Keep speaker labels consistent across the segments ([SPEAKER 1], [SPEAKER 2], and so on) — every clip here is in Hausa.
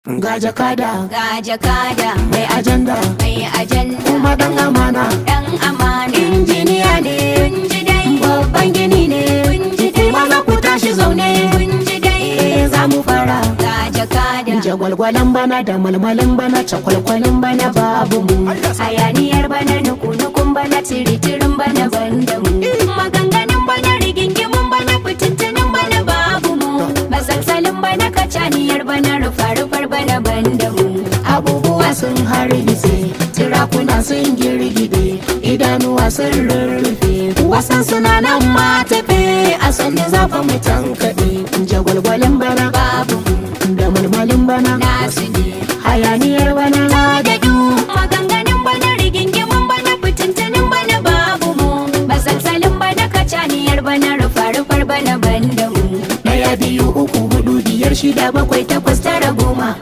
[SPEAKER 1] Ga jakada.
[SPEAKER 2] Ga jakada.
[SPEAKER 1] Mai ajanda.
[SPEAKER 2] Mai ajanda.
[SPEAKER 1] Kuma dan amana.
[SPEAKER 2] Dan amana.
[SPEAKER 1] Injiniya ne.
[SPEAKER 2] Kun ji dai.
[SPEAKER 1] Babban gini ne.
[SPEAKER 2] Kun ji dai.
[SPEAKER 1] Maza ku tashi zaune.
[SPEAKER 2] Kun ji dai.
[SPEAKER 1] Eh, za mu fara.
[SPEAKER 2] Ga jakada.
[SPEAKER 1] Jagwalgwalan bana da malmalin bana, cakwalkwalin bana, babu mu.
[SPEAKER 2] Hayaniyar bana, nuku-nukun bana, tiritirin bana, banda mu. Maganganun bana, rigingimun bana, fitintunin bana, babu mu. Masalsalin bana, kacaniyar bana, rufa-rufar bana, banda mu.
[SPEAKER 1] Abubuwa sun hargitse, tirakuna sun girgide, idanuwa sun rurrufe, wasan suna nan ma tafe. A sannu zafa mu tankaɗe. Jagwalgwalin bana,
[SPEAKER 2] babu mu.
[SPEAKER 1] Da malmalin bana,
[SPEAKER 2] nasu ne.
[SPEAKER 1] Hayaniyar bana,
[SPEAKER 2] ta daɗu. Maganganun bana, rigingimun bana, fitintunin bana, babu mu. Masalsalin bana, kacaniyar bana, rufa-rufar bana, banda mu.
[SPEAKER 1] Ɗaya, biyu, uku, hudu, biyar, shida, bakwai, takwas, tara, 10.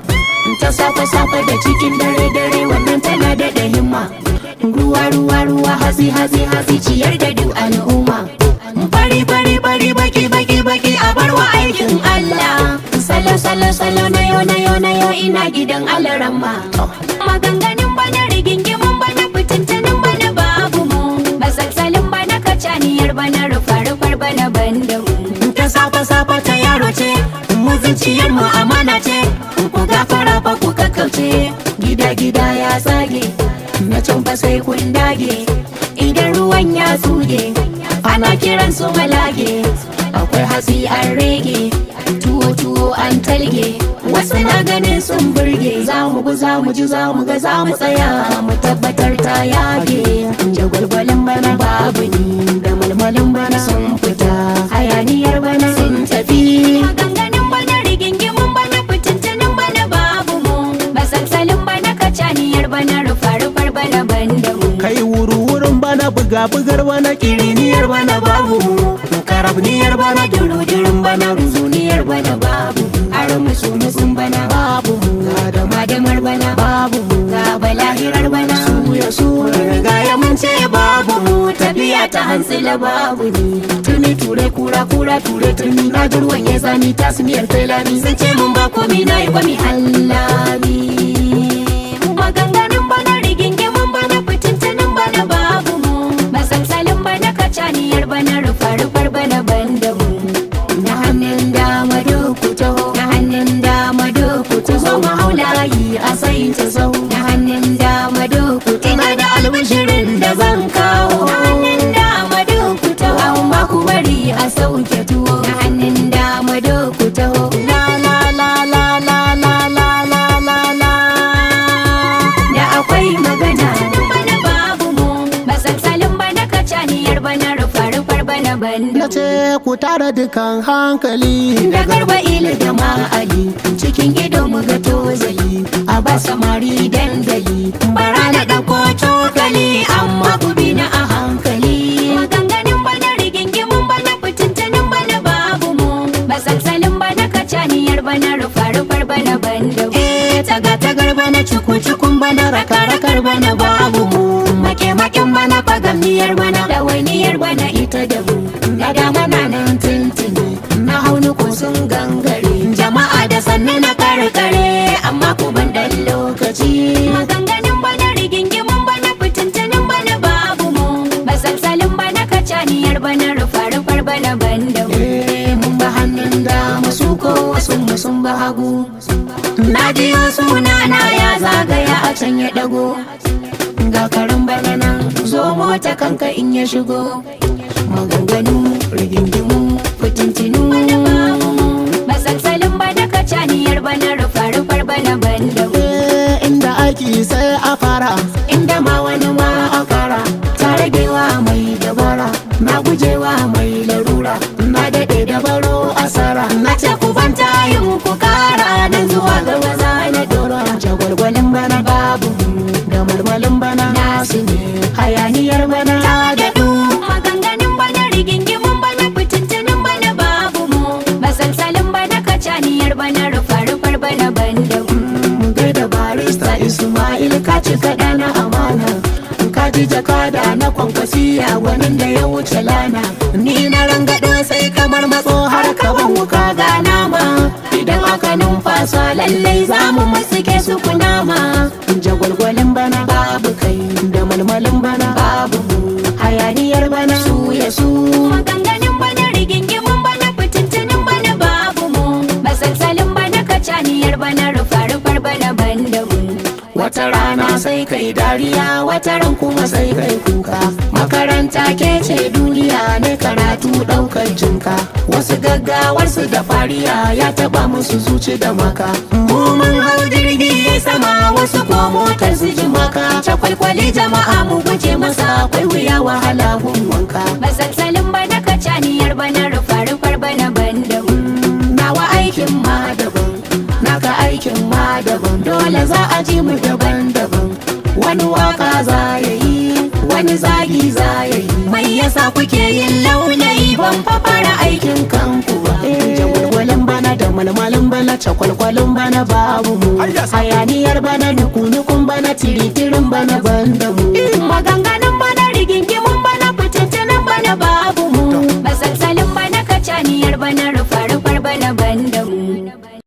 [SPEAKER 1] Ta safe safe da cikin dare dare, wannan tana daɗa himma. Ruwa ruwa ruwa, hatsi hatsi hatsi, ciyar da duk al'umma. Fari fari fari, baki baki baki, a barwa aikin Allah. Salo salo salo, na yo na yo na yo, ina gidan alaramma.
[SPEAKER 2] Maganganun bana, rigingimun bana, fitintunin bana, babu mu. Masalsalin bana, kacaniyar bana, rufa-rufar bana, banda mu.
[SPEAKER 1] Ta safa safa ta yaro ce, mu zuciyar mu amana ce. Ku gafara fa, ku kakkauce. Gida gida ya tsage, na can fa sai kun dage. Idan ruwan ya tsuge, ana kiran su malage. Akwai hatsi an rege, tuwo tuwo an talge, wasu na ganin sun burge. Za mu bi, za mu ji, za mu ga, za mu tsaya mu tabbatar ta yage. Jagwalgwalin bana, babu ni. Da malmalin bana, sun fita. Hayaniyar bana, sun tafi.
[SPEAKER 2] Maganganun bana, rigingimun bana, fitintunin bana, babu mu. Masalsalin bana, kacaniyar bana, rufa-rufar bana, banda mu.
[SPEAKER 1] Kai, wuru-wurin bana, buga-bugar bana, kiriniyar bana, babu mu. Karabniyar bana, durudurin bana, ruzuniyar bana, babu. Aron musu mutsun bana, babu mu. Ga dama-damar bana, babu mu. Ga balahirar bana, su ya su riga ya mun ce babu mu. Tafiya ta hantsila, babu ni. Tuni ture kura, kura ture tuni, na jirwan ya zani tasmiyar tailani, sun ce mun ba komi, na yi kwami hallami.
[SPEAKER 2] Maganganun bana, rigingimun bana, fitintunin bana, babu mu. Masalsalin bana, kacaniyar bana, rufa-rufar bana, banda mu.
[SPEAKER 1] Na hannun dama duk taho, na hannun dama duk taho, mu hau layi a sai ta sau. Na hannun dama duk, ina da albishirin da zan kawo.
[SPEAKER 2] Na hannun dama duk taho.
[SPEAKER 1] Amma ku bari a sauke tuwo.
[SPEAKER 2] Na hannun dama duk taho.
[SPEAKER 1] La la la la la la la la la la.
[SPEAKER 2] Da akwai magana. Bana babu mu. Masalsalin bana, kacaniyar bana, rufa-rufar bana, banda
[SPEAKER 1] Na
[SPEAKER 2] mu.
[SPEAKER 1] ce ku tara dukan hankali, da Garba Ila da Ma'ali, cikin ido mu ga tozali, a ba samari dandali. Bara na ɗauko cokali, amma ku bi na a hankali.
[SPEAKER 2] Maganganun bana, rigingimun bana, fitintunin bana, babu mu. Masalsalin bana, kacaniyar bana, rufa-rufar bana, banda mu.
[SPEAKER 1] Eh, taga tagar bana, cuku cukun bana, raka rakar bana, babu mu. Make maken bana, fagamniyar bana, ɗawainiyar bana, ita da mu. Na dama na nan tuntuni, na haunu ko sun gangare. Jama'a da sannu na karkare, amma ku ban dan lokaci.
[SPEAKER 2] Maganganun bana, rigingimun bana, fitintunin bana, babu mu. Masalsalin bana, kacaniyar bana, rufa-rufar bana, banda mu.
[SPEAKER 1] Eh, mun ba hannun dama, su ko wasu mu sun ba hagu. Na jiyo suna na ya zagaya a can ya dago. Ga karin bana nan, zo mota kanka in ya shigo. Maganganu, rigingimu, fitintinu.
[SPEAKER 2] Masalsalin bana, kacaniyar bana, rufa-rufar bana, banda mu.
[SPEAKER 1] Eh, inda aiki sai a fara, inda ma wani ma a kara. Ta ragewa mai dabara, na gujewa mai larura, na daɗe da baro asara. Na ce ku ban tayin ku kara, nan zuwa gaba za na dora. Jagwalgwalin bana, babu mu. Da malmalin bana, nasu ne. Hayaniyar bana, ta daɗu.
[SPEAKER 2] Maganganun bana, rigingimun bana, fitintunin bana, babu mu. Masalsalin bana, kacaniyar bana, rufa-rufar bana, banda mu.
[SPEAKER 1] Mu gaida Barista Ismail, ka ci kaɗa na amana. Ka ji jakada na Kwankwasiya, gwanin da ya wuce lana. Ni na rangado sai kamar matso, har ka ban wuka ga nama. Idan aka numfasa. matasa lallai za mu musuke su kunama. Jagwalgwalin bana babu kai, da malmalin bana babu mu, hayaniyar bana su ya su.
[SPEAKER 2] Maganganun bana, rigingimun bana, fitintunin bana babu mu. Masalsalin bana, kacaniyar bana, rufa-rufar bana banda mu.
[SPEAKER 1] Wata rana sai kai dariya, wata ran kuma sai kai kuka. Makaranta ke ce duniya ne, karatu daukar jinka. Wasu gaggawarsu da fariya ya taba musu zuci da maka. Mu mun hau jirgi sama, wasu ko motar su ji maka. Cakwalkwali jama'a mu guje masa, akwai wuya wahala gun wanka.
[SPEAKER 2] Masalsalin bana, kacaniyar bana, rufa-rufar bana banda mu.
[SPEAKER 1] Nawa aikin ma daban, naka aikin ma daban, dole za a ji mu daban-daban. Wani waka za ya yi, wani zagi za ya yi. Mai yasa kuke yin launayi? Ban fa fara aikin kanku ba. Jagwalgwalin bana da malmalin bana, cakwalkwalin bana babu mu, hayaniyar bana, nukunukun bana, tiritirin bana banda mu.